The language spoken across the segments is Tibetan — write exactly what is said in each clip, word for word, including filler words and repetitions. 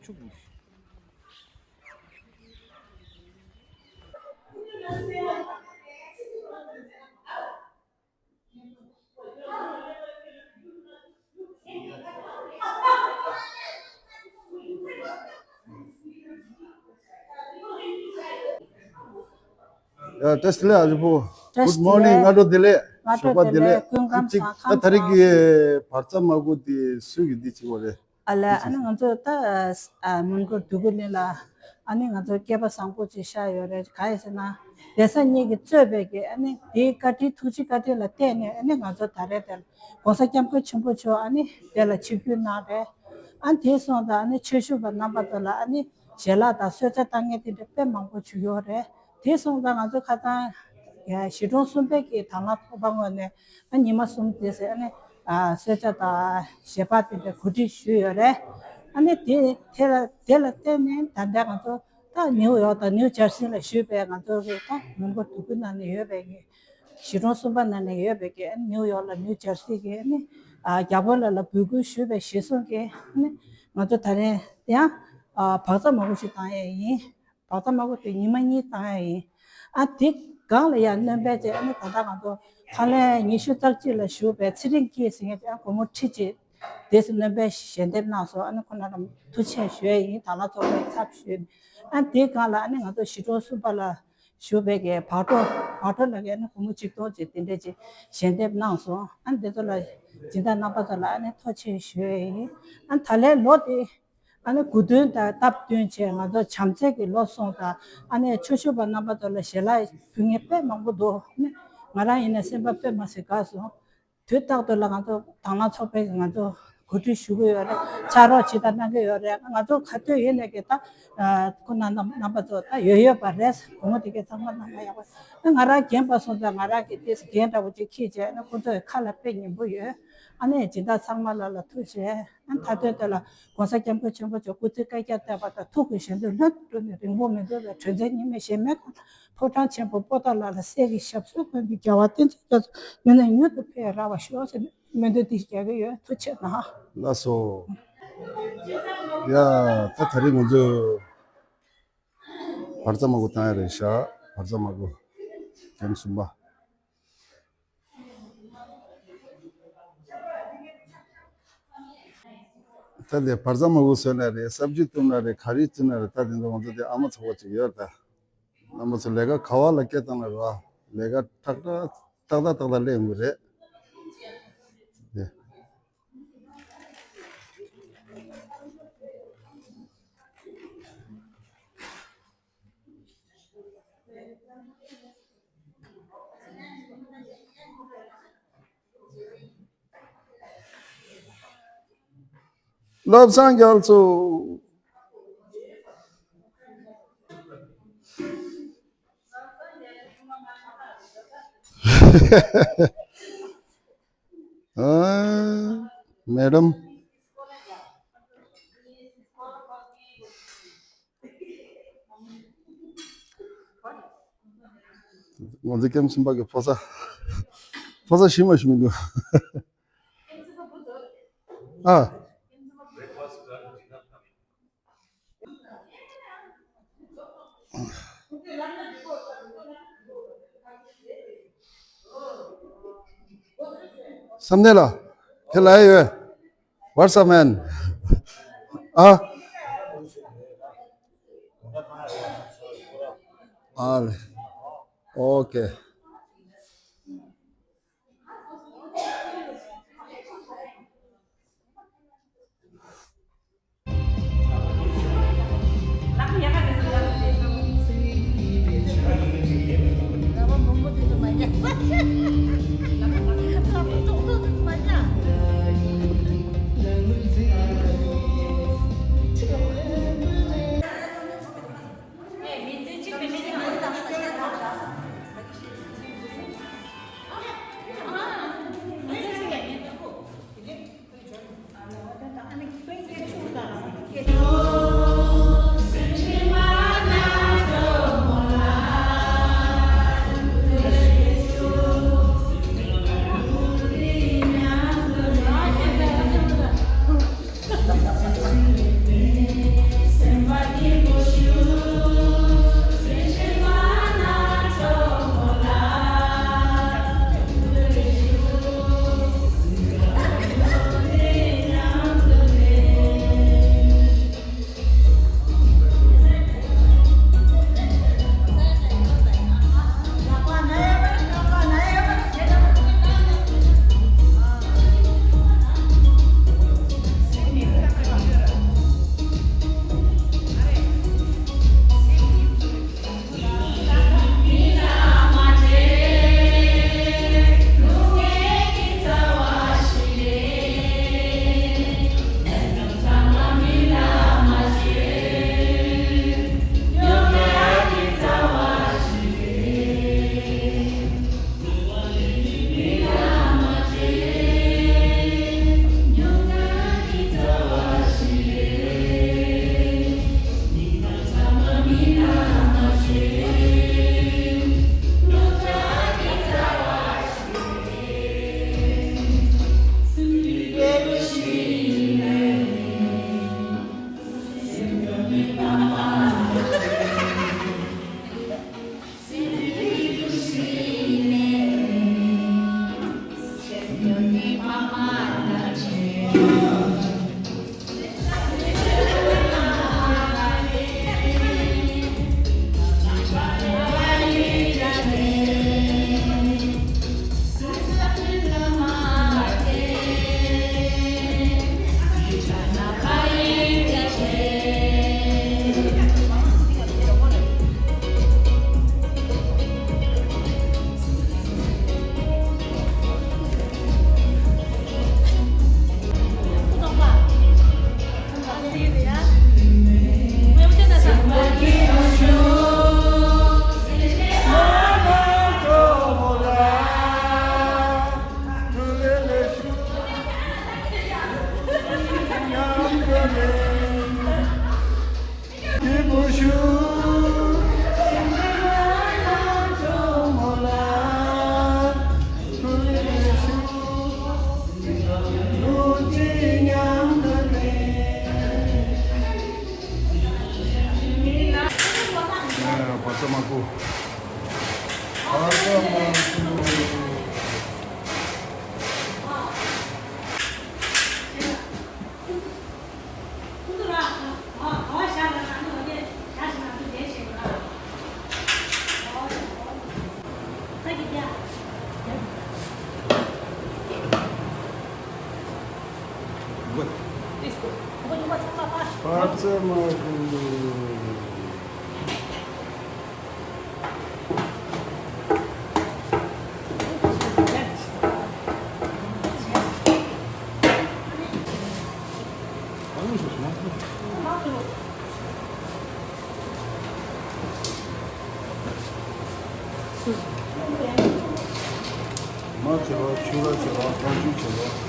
ཡ། བཀྲ་ཤིས་བདེ་ལེགས། ཨ་ཞུ་པོ། བཀྲ་ཤིས་བདེ་ལེགས། Good morning། སྔ་དྲོ་བདེ་ལེགས། སྔ་དྲོ་བདེ་ལེགས། ཅིག་སྐུ་ཁམས་བཟང་། ད་ད་རེས་ཀྱི་བར་མཚམས་མ་གོ་དེ་སུས་ཀྱི་འདི་བྱེད་དགོས་རེད། ཨ་ལ། ཨ་ནི་ང་ཚོ་ད་ཨ་མོན་གྷོ་འདོད་རྒུ་གླིང་ལ་ཨ་ནི་ང་ཚོ་སྐལ་པ་བཟང་པོ་ཅིག་ཤར་ཡོད་རེད། ག་རེ་ཟེར་ན། གདན་ས་གཉིས་ཀྱིས་གཙོས་པའི་གི་ཨ་ནི་དེའི་བཀའ་དྲིན། ཐུགས་རྗེ་བཀའ་དྲིན་ལ་བརྟེན་ནས་ཨ་ནི་ང་ཚོ་ད་རེས་དེ་ལ་༸གོང་ས་༸སྐྱབས་མགོན་ཆེན་པོ་མཆོག་ཨ་ནི་དེ་ལ་ཆིབས་བསྒྱུར་གནང་རེད། ཨ་ནི་དེ་སོང་ཙང་ཨ་ནི་ཆོས་ཞུ་བ་རྣམ་པ་ཚོ་ལ་ཨ་ནི་ཞལ་ལག་དང་གསོལ་ཇ་བཏང་མཁན་དེ་འདྲ་དཔེ་མང་པོ་བྱུང་ཡོད་རེད། དེ་སོང་ཙང་ང་ཚོ་ཁ་སང་གཞིས་གྲོང་གསུམ་པའི་གི་དྭང་བླངས་ཚོགས་པ་ངོས་ནས་ཨ་ཉི་མ་གསུམ་དེ་ཟེར་ཨ་ནི་ཨ་གསོལ་ཇ་དང་ཞལ་འབག་དེ་འདྲ་གོ་སྒྲིག་ཞུས་ཡོད་རེད། ཨ་ནི་དེ་དེ་ལ་དེ་ལ་བརྟེན་ནས་ད་ལྟ་ང་ཚོ་ད་ནིའུ་ཡོག་དང་ནིའུ་ཇར་སི་ལ་བཞུགས་པའི་ང་ཚོ་གི་ད་མོན་གྷོ་འདོད་རྒུ་ནང་ནས་ཡོད་པའི་གི་གཞིས་གྲོང་གསུམ་པ་ནང་ནས་ཡོད་པའི་གི་ཨ་ནི་ནིའུ་ཡོག་ལ་ནིའུ་ཇར་སི་གི་ཨ་ནི་ཨ་རྒྱ་བོད་ལ་ལ་འབོད་སྐུལ་ཞུས་པའི་གཞིར་བཟུང་གི་ཨ་ནི་ང་ཚོ་ད་རེས་ཡང་ཨ་བག་ཚ་མང་པོ་ཞིག་བཏང་ཡས་ཡིན། བག་ཚ་མང་པོ་དེ་ཉི་མ་གཉིས་བཏང་ཡ་ཡིན། ཨ་དེ་སྒང་ལ་ཡང་སྣོན་པ་བྱས། ཨ་ནི་ད་ལྟ་ང་ཚོ་ཁ་ལན་ཉི་ཤུ་རྩ་གཅིག་ལ་བཞུགས་པའི་ཚེ་རིང་སྐྱིད་ཟེར་མཁན་དེ་ཨ་སྒོར་མོ་ཁྲི་གཅིག་དེ་ཚོ་སྣོན་པའི་ཞལ་འདེབས་གནང་སོང་། ཨ་ནི་ཁོང་རྣམས་ལ་ཐུགས་རྗེ་ཆེ་ཞུ་ཡ་ཡིན། དྭང་བླངས་ཚོགས་པའི་ཚབ་ཞུས། ཨ་དེ་སྒང་ལ་ཨ་ནི་ང་ཚོ་གཞིས་གྲོང་གསུམ་པ་ལ་བཞུགས་པའི་གི་བག་གྲོ་བག་གྲོ་ལ་གི་ཨ་ནི་སྒོར་མོ་ཆིག་སྟོང་ཅིག་དེ་འདྲས་ཅིག་ཞལ་འདེབས་གནང་སོང་། ཨ་ནི་དེ་ཚོ་ལ་སྦྱིན་བདག་རྣམ་པ་ཚོ་ལ་ཨ་ནི་ཐུགས་རྗེ་ཆེ་ཞུ་ཡ་ཡིན། ཨ་ནི་ད་ལན་ལོ་དེ། ཨ་ནི་དགུ་སྟོན་དང་སྟབས་བསྟུན་བྱས་ང་ཚོ་བྱམས་བརྩེ་གི་ལོ་སོང་དང་། ཨ་ནི་ཆོས་ཞུ་བ་རྣམ་པ་ཚོ་ལ་ཞལ་ལག་ཕུལ་མཁན་དཔེ་མང་པོ་འདུག་ཨ་ནི་ང་རང་ཡིན་ན་སེམས་པ་དཔེ་མ་སྲིད་དགའ་སོང་། དུས་རྟག་ཏུ་ལ་ང་ཚོ་དྭང་བླངས་ཚོགས་པས་ང་ཚོ་གོ་སྒྲིག་ཞུ་གི་ཡོད་རེད། ཕྱག་རོགས་ཇི་ལྟར་གནང་གི་ཡོད་རེད། ང་ཚོ་ག་དུས་ཡིན་ནས་ཀྱི་ད་ཁོ་ན་རྣམ་པ་ཚོ་ད་ཡོད་ཡོད་པ་རེད། གོང་མ་དེ་གས་ཚང་མ་གནང་ན་ཡག་པ། ཨ་ང་རང་རྒན་པ་སོང་ཙང་ང་རང་གི་དེ་འགན་འདྲ་བོ་ཅིག་འཁྱེར་བྱས་ཨ་ནི་ཁོ་ཚོའི་ཁ་ལ་དཔེ་ཉན་པོ་ཡོད། ཨ་ནི་སྦྱིན་བདག་ཚང་མ་ལ་ལ་ཐུགས་རྗེ་ཆེ། ཨ་མཐའ་དོན་དེ་ལ་༸གོང་ས་༸སྐྱབས་མགོན་ཆེན་པོ་མཆོག་སྐུ་ཚེ་བསྐལ་བརྒྱར་བརྟན་པ་དང་། ཐུགས་ཀྱི་བཞེད་དོན་ལྷུན་གྲུབ་ནས་རིང་པོ་མི་འདོར་བའི་དྲིན་ཅན་ཉི་མའི་གཞལ་མེད་ཁང་ལ་ཕོ་བྲང་ཆེན་པོ་པོ་ཏཱ་ལ་ལ་སྲས་ཀྱི་ཞབས་སོར་འཁོད་པའི་རྒྱལ་བ་བསྟན་འཛིན་རྒྱ་མཚོ་མྱུར་ནས་མྱུར་དུ་ཕེབས་ར་བ་ཤོག་ཟེར་ནས་སྨོན་འདུན་འདི་རྒྱག་གི་ཡོད། ཐུགས་རྗེ་གནང་། ལགས་སོ། ཡ། ད་ད་རེས་ང་ཚོས་བར་མཚམས་མ་གོ་བཏང་ཡ་རེད་ཤག་བར་མཚམས་མ་གོ། ཐེངས་གསུམ་པ། ད་དེ་བར་མཚམས་མ་གོ་བཟོས་ན་རེད། སབ་ཇི་བཏུང་ན་རེད། ག་རེ་བྱས་ན་རེད། ད་དེ་ཚོ་ང་ཚོ་དེ་ཨ་མ་ཚོགས་པ་ཅིག་ཡོད་རེད་ད། རྣམ་པ་ཚོ་ལས་ཀ་ག་བ་ལ་སྐད་བཏང་ན་རེད་བ། ལས་ཀ་ཏག་ཏག་ཏག་ཏག་ཏག་ཏག་སླེབས་ཡོང་གི་རེད། དེ། བློ་བཟང་རྒྱ་མཚོ། ཨ། མེ་ཌམ། ང་ཚོ་ཀེམ་གསུམ་པ་གི་ཕོ་གསར། ཕོ་གསར་ཞིམ་མ་ཞིམ་མི་འདུག་ཨ། བསམ་གཏན་ལགས། ཁྱེད་ལ་ཡོད། What's up, man? ཨ། ཨ་ལེ། ཨོ་ཀེ། Listo. Voy a WhatsApp, papá. Pasa, Marco. མར་བྱེད་པ། ཕྱུར་ར་བྱེད་པ། ཀ་ཅུ་བྱེད་པ།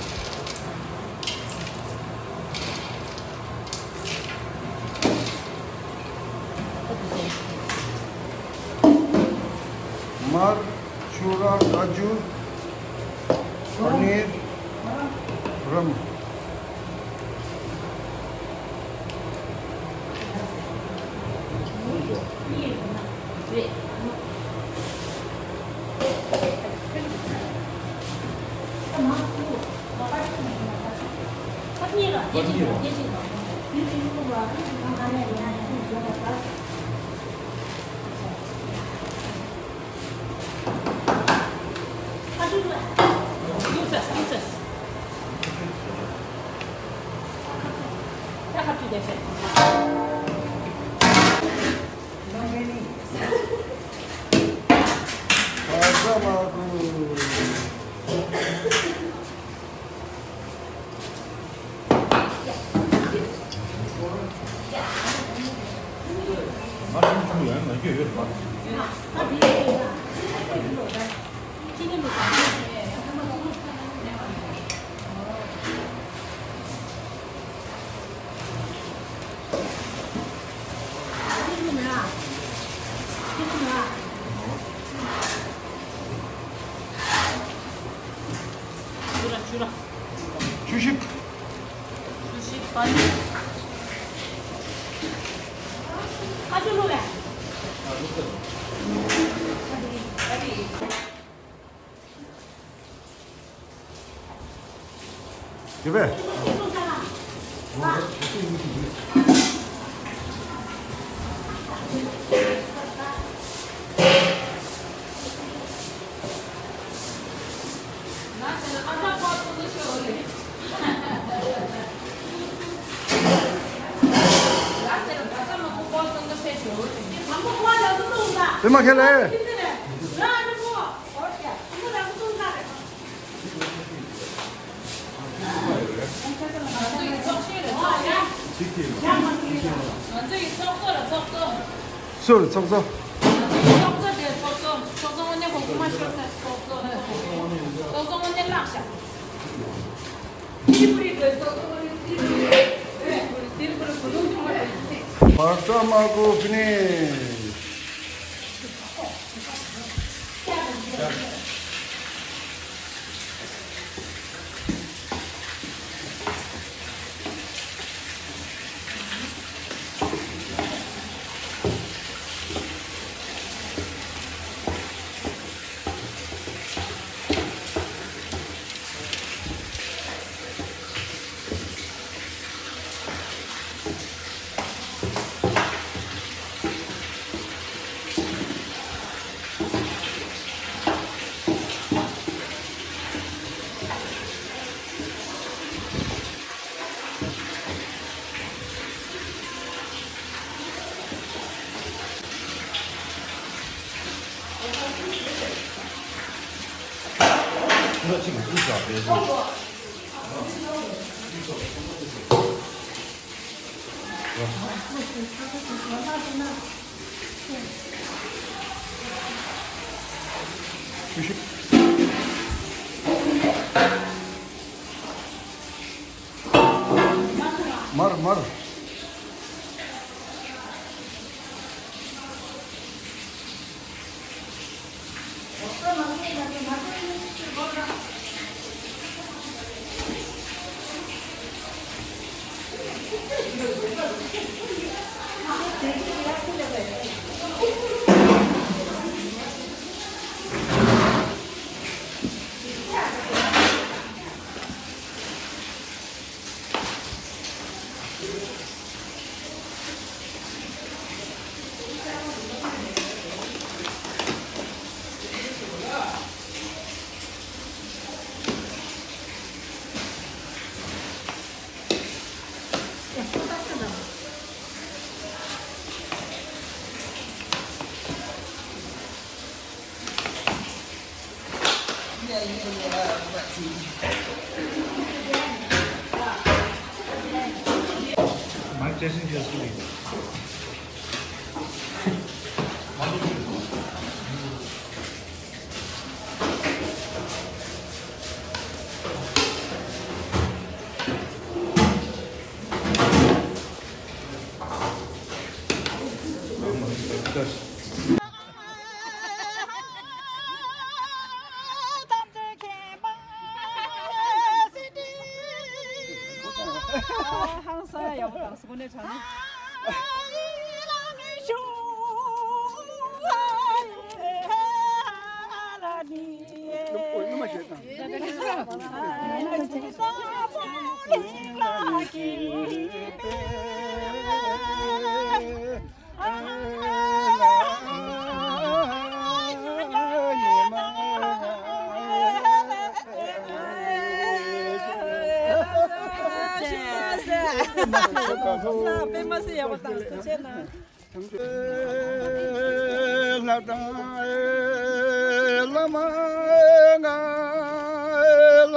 མར། ཕྱུར་ར། ཀ་ཅུ། པ་ནིར། རམ། བཅུ་བཞི། བཅུ་བཞི་པ། ཨ་ཅོ་ལོ་ལེ། དེ་བས། དེ་མ་ཁེལ་ལེ། སུ་རེད་ཚོགས་གཙོ། བར་ས་མ་གོ་ཕི་ནི། མར་མར། ཧང་སང་ཡག་པོ་དང་སུ་གོ་ནས་བྱ་ན། པདྨ་སེ་ཡག་པོ་དང་སུ་བྱས་ན། ལྷ་དང་བླ་མ་ང་ལ་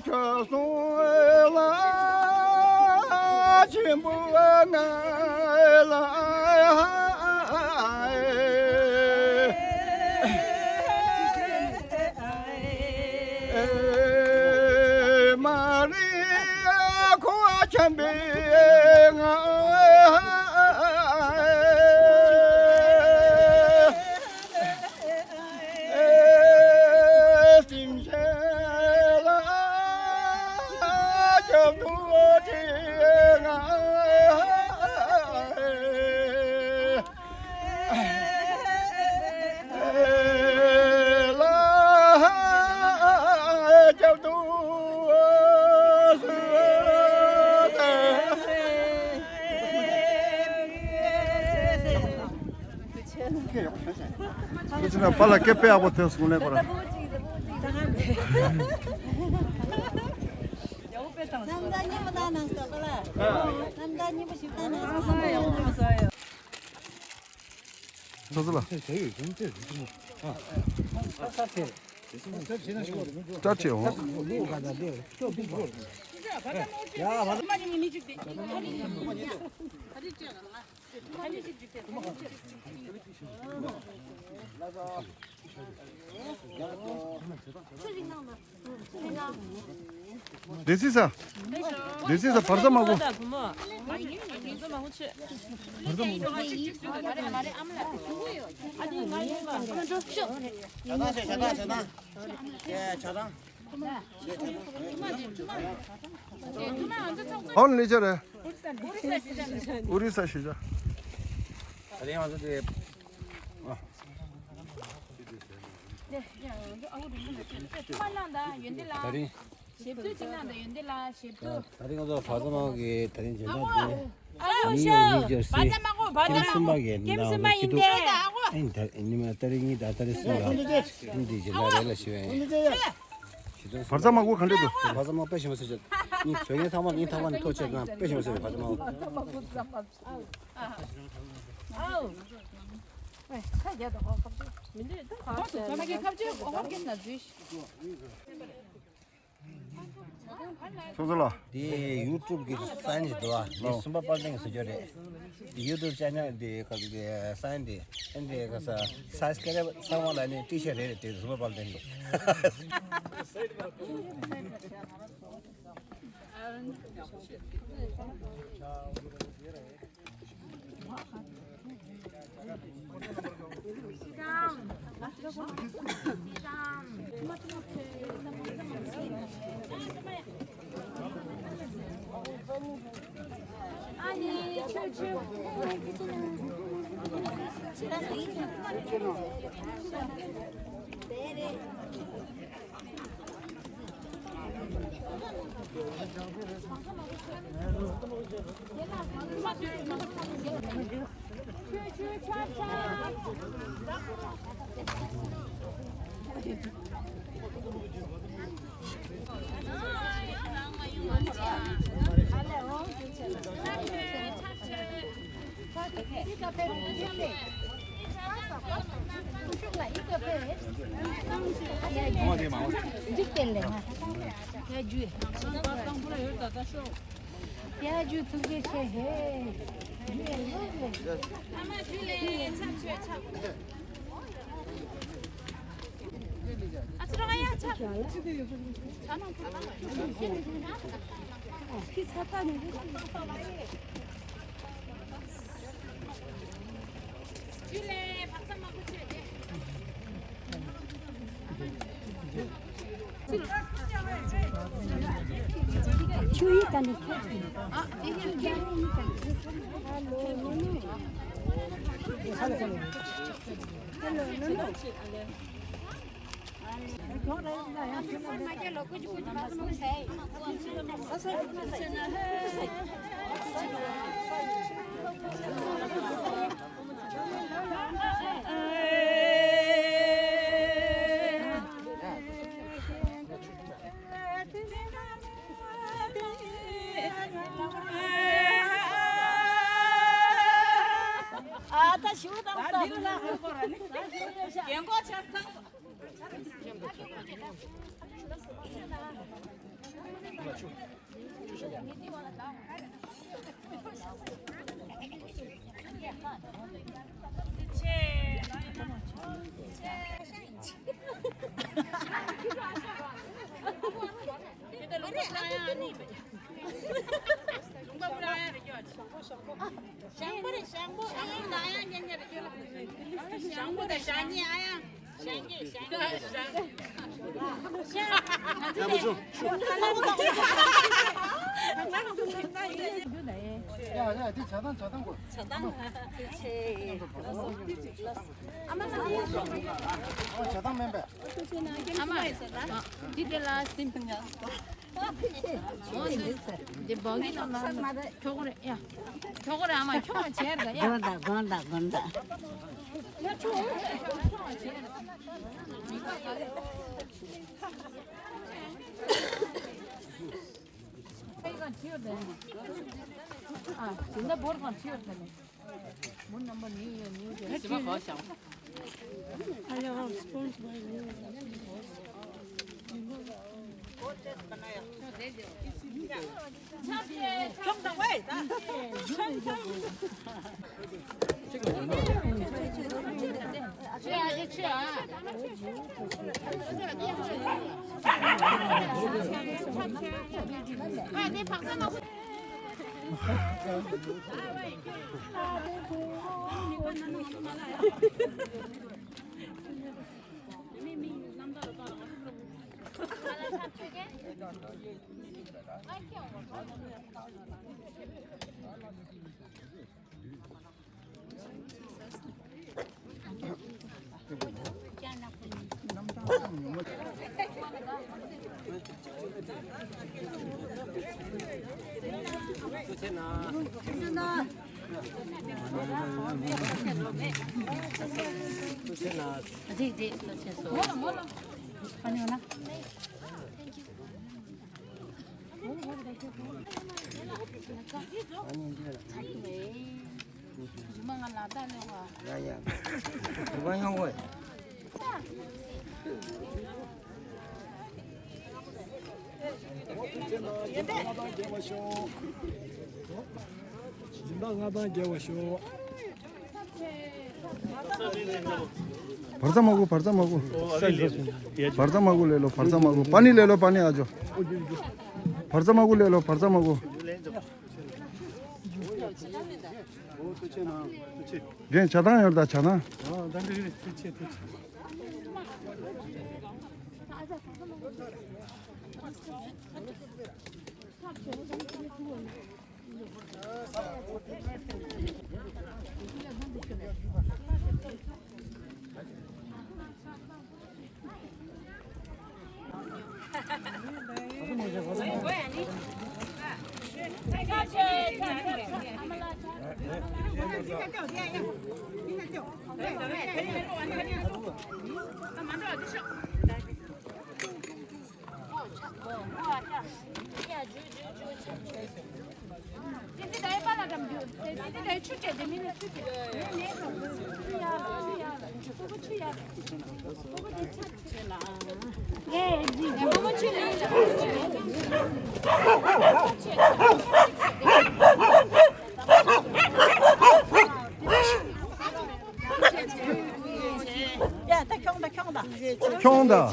གྲོལ་སོང་ལ་ཆེན་པོ་ང་ལ། མ་རེད་ཁོ་བ་ཆེན་པོའི་ང་། སེམས་ཅན་ལ་སྐྱབས་འགྲོ་དྲི་ང་། ཁྱེད་ཚོ་ན་པཱ་ལགས་སྐད་དཔེ་ཡག་པོ་ཐོས་སོང་ལེ་ཁོ་ར། རྣམ་ཐར་སྙན་པོ་བཏང་གནང་སོང་པཱ་ལགས། རྣམ་ཐར་སྙན་པོ་ཞིག་བཏང་གནང་སོང་། ཚོ་ཚོ་ལ། སྐྲ་ཆེ་འོང་། སྡེ་སྲིད་ས། སྡེ་སྲིད་ས་བར་ས་མ་གོ། ཨོ་ནི་ལེ་ཆ་རེད། ཨུ་རི་ས་ཤི་ཆ། ད་རིང་། ད་རིང་ང་ཚོ་བར་ས་མ་གོ་གི་ད་རིང་མཇལ་ཁ་དེ། ཉིས་སྟོང་ཉི་ཤུ་རྩ་གསུམ་པ་གི་ནང་ལོ་ཤི་ཏུ། ཨ་ནི་ད་ཉི་མ་ཏ་རིག་གཉིས་དང་ཏ་རིག་གསུམ་ལ་ཨ་ནི་འདི་རྗེས་ལ་རེ་ལ་ཤི་བས། བར་ས་མ་གོ་ག་འདྲ་འདུག་བར་ས་མ་དཔེ་ཞིམ་པོ་ཟེར་ཆོག་ཉིན་བཟོས་ངན་ཚང་མ་ཉིན་ཐག་པ་ནས་ཐོ་ཆད་ན་དཔེ་ཞིམ་པོ་ཟེར་བར་ས་མ་གོ། ཚོགས་གཙོ་ལགས། དེ་ཡུ་ཊུབ་གི་སའིན་ཞིག་འདུག་ཨ། དེ་སུམ་པ་དཔལ་ལྡན་གྱིས་བཟོ་རྒྱུ་རེད། དེ་ཡུ་ཊུབ་ཅེ་ནལ་དེ་ག་གི་སའིན་དེ་ཨེ་འདྲས་ག་ས་སབ་སི་ཀ་རེབ་ཚང་མ་ལ་ནི་ཏི་ཤ་རེད་རེད། དེ་སུམ་པ་དཔལ་ལྡན་གྱི། འཇིག་རྟེན་ལས་ང་། ཡ་ཇུ། ཡ་ཇུ་ཐུགས་རྗེ་ཆེ་ཧེ། ཇུ་ཡ་ཡོད་ལེ། ཨ་ད་ཞུ་དང་ད་ཞུ་ན་རྒན་གོག་ཆགས་ཚང་། ཞང་པོ་རེད། ཞང་པོ་ཨ་ཡང་ལ་ཡང་ཉན་ཉན་རེད་ཀྱོ། ཞང་པོ་དང་ཞང་ཉེ་ཨ་ཡང་ཞང་གི་ཞང་གི་ཞང་། ཡ་མ་ཆུ། ཡ་ཡ་འདི་བྱ་སྟངས་བྱ་སྟངས་གོ། བྱ་སྟངས་ཆེ། ཨ་མ་ལ་ཡ་བྱ་སྟངས་མིན་པས། ཨ་མ་འདི་དེ་ལ་སིམ། འདི་བག་གི་ནང་ལ་ཁྱོག་རེ་ཡ། ཁྱོག་རེ་ཨ་མ་ཁྱོག་རེ་བྱས་རེད་ཡ། དགོན་དག་དགོན་དག་དགོན་དག་རྗེས་མ་ང་ལ་ད་ལེ་བ། ཡ་ཡ། རུ་བ་ཡོང་གོ། སྦྱིན་བདག་ལྔ་དང་རྒྱལ་བ་ཤོག་བར་མཚམས་མ་སྒུག་བར་མཚམས་མ་སྒུག་བར་མཚམས་མ་སྒུག་ལེ་ལོ། བར་མཚམས་མ་སྒུག་པ་ནི་ལེ་ལོ། པ་ནི་ཨ་ཇོ། བར་མཚམས་མ་སྒུག་ལེ་ལོ། བར་མཚམས་མ་སྒུག་རྒན་བྱ་སྟངས་ཡོད་ད་བྱ་སྟངས། ཁྱོང་དང་།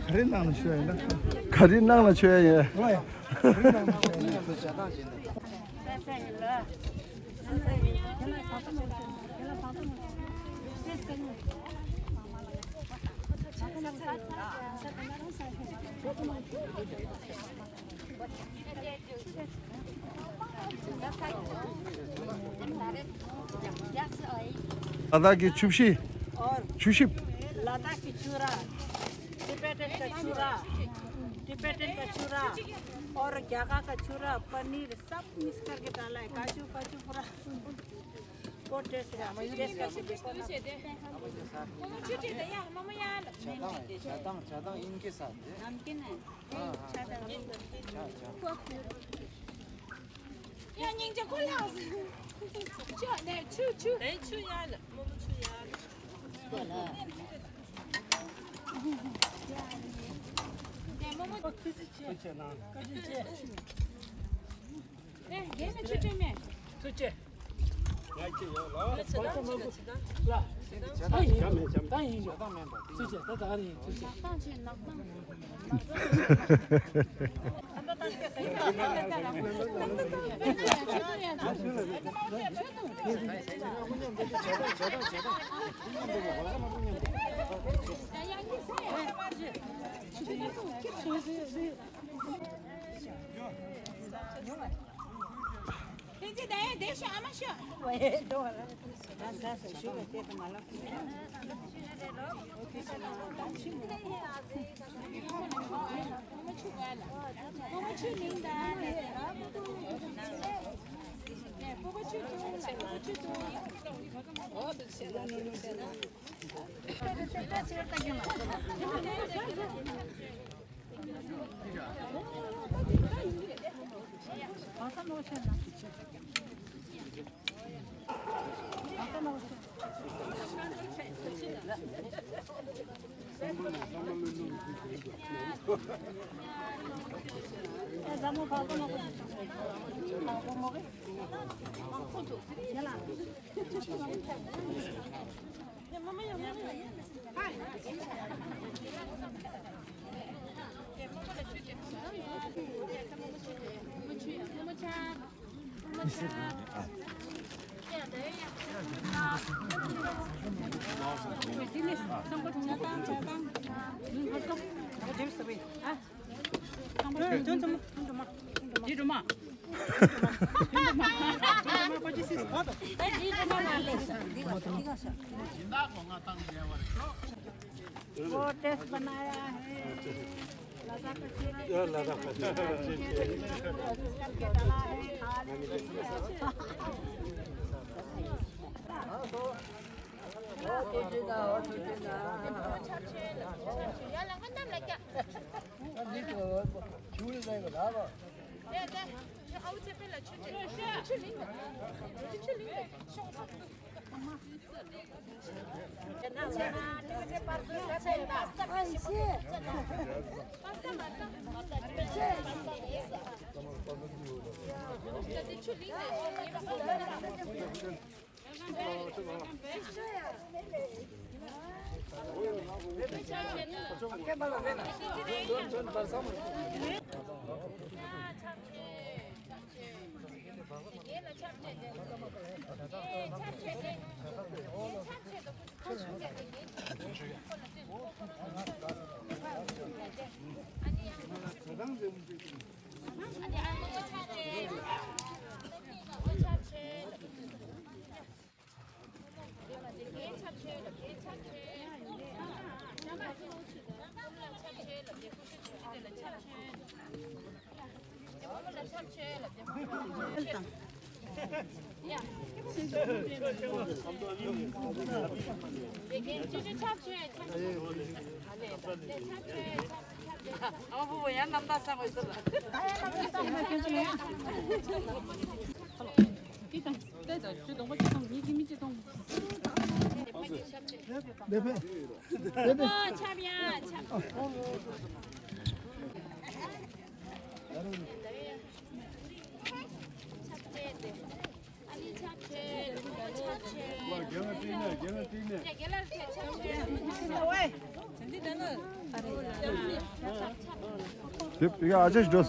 ག་རེ་གནང་ལ་ཤོད་ཡ་ཡིན་ན། ག་རེ་གནང་ལ་ཤོད་ཡ་ཡིན། ལ་དྭགས་ཀྱི་ཆུ་བཞི། ཆུ་བཞི། ལ་དྭགས་ཀྱི་ཆུ་ར། ཏི་པེ་ཏན་གྱི་ཆུ་ར། ཏི་པེ་ཏན་གྱི་ཆུ་ར། ཨོར་རྒྱ་གར་གྱི་ཆུ་ར། པ་ནིར། सब मिक्स करके डाला है। काजू, काजू पूरा। बहुत टेस्ट है। टेस्ट करके देखो ना। བྱ་དང་བྱ་དང་བྱ་དང་ཨིན་སྐད་ས་དེ། नमकीन है। हाँ, हाँ। अच्छा, अच्छा। ཡ་སྙིང་རྗེ་ཁོ་ལགས། ཆུ་ནས་ཆུ་ཆུ། ལན་ཆུ་ཡ་ལ་རྨོ་མོ་ཆུ་ཡ་ལ། ནས་རྨོ་མོ། ཐུགས་རྗེ་ཆེ། ཐུགས་རྗེ་ཆེ་གནང་། བཀའ་དྲིན་ཆེ། ཨེ་རྒན་ལ་ཆུ་སྤྲད་མེད། ཐུགས་རྗེ་ཆེ། ང་ཅི་ཡོད་ལ། ལ། ད་ཡིན་ཡོད། ད་ཡིན་ཡོད། ཐུགས་རྗེ་ཆེ། ད་ད་རེད་ཡིན། ཐུགས་རྗེ་ཆེ། ནག་ཐང་ཆེ་ནག་ཐང་། वो टेस्ट बनाया है। लद्दाख का चूरा। लद्दाख का चूरा। करके डाला है, खा लीजिए। ཨ་མ་བུ་བུ་ཡང་རྣམ་ཐར་བསམ་བློ་ཟེར་ལ། ཆབ་ཡ་ཆབ། དེ་དེ་ག་ཨ་ཅེ་ཞིག་འགྲོ།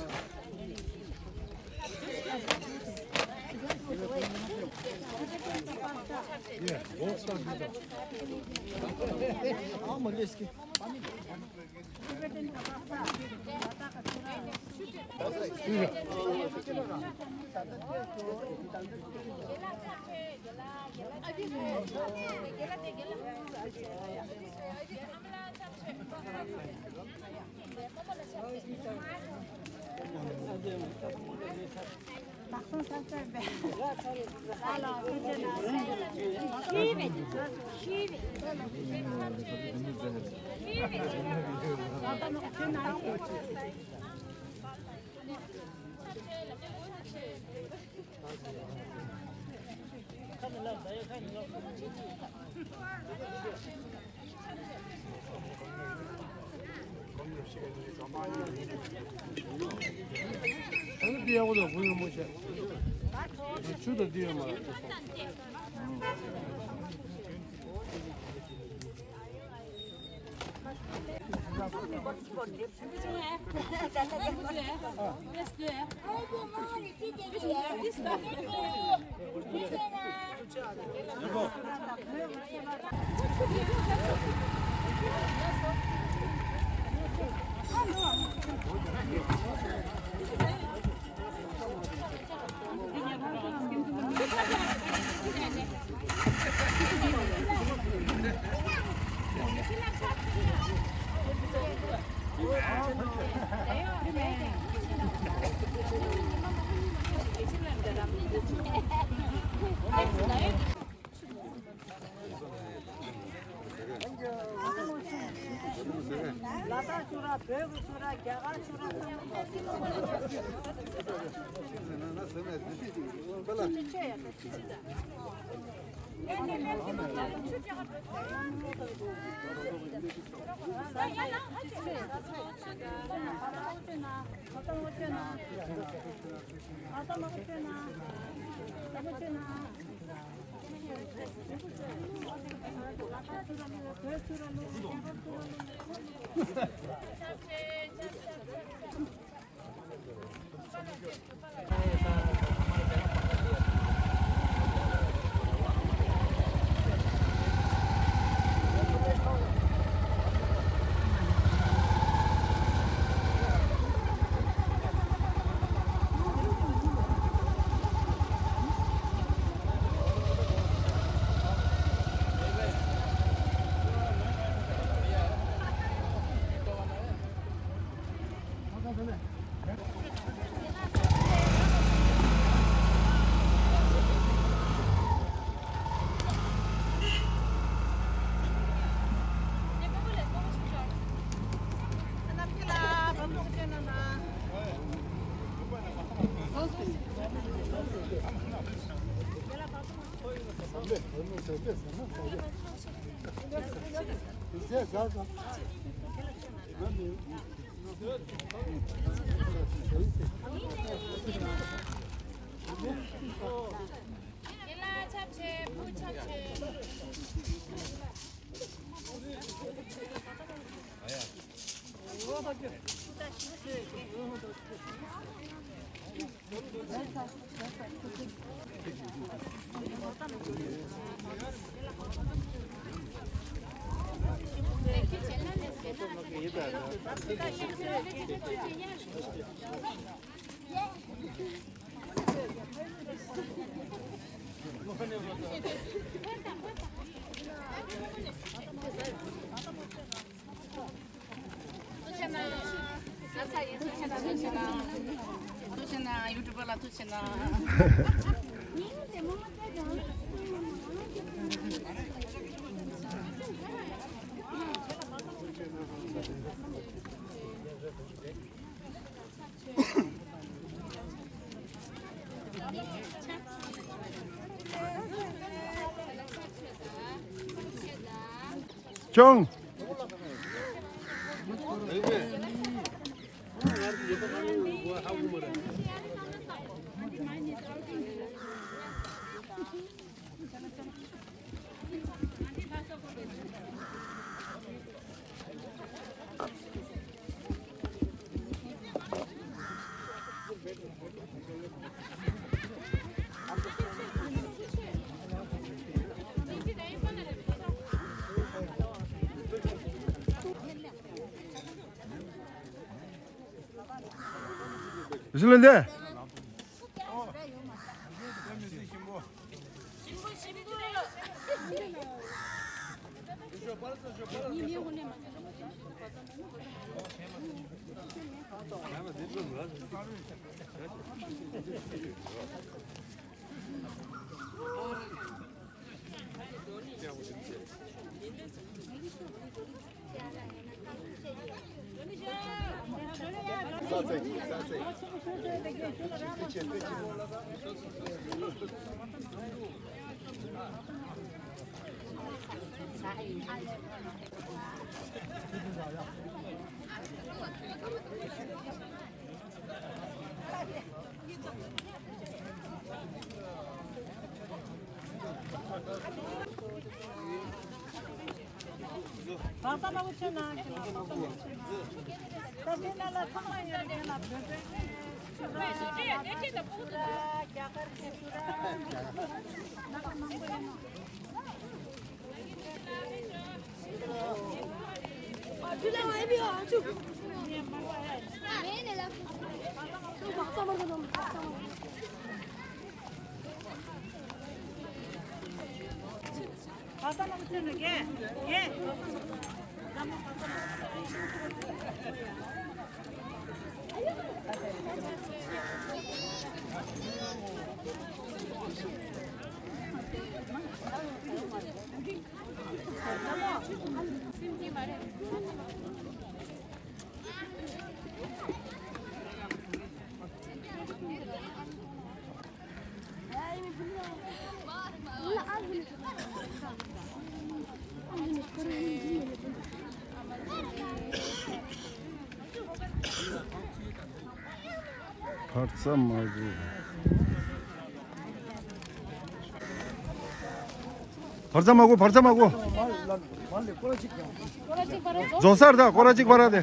ད་ནི་འདི་ཡག་པོ་འདུག་བུ་ཡོད་མོ་བྱས། ཆུ་དང་འདི་ཡོད་མ་རེད། ལ་དྭགས་ཆོས་ར། བོད་ཀྱི་ཆོས་ར། རྒྱ་གར་ཆོས་ར། ཚང་མ་ཆོས་ཡ། ཐུགས་རྗེ་གནང་། ཡུ་ཊུབ་པ་ལ་ཐུགས་རྗེ་གནང་། ཀྱང་། ཞི་ལི་འདི། ཕར་ཙམ་མ་དགོས། ཕར་ཙམ་མ་དགོས། ཕར་ཙམ་མ་དགོས། རྫོགས་སར་ད་སྐོར་ར་གཅིག་ཕར་ར་དེ།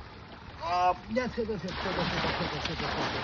ཨོ། ཡ། ཚེ་ད། ཚེ་ད། ཚེ་ད། ཚེ་ད། ཚེ་ད། ཚེ་ད།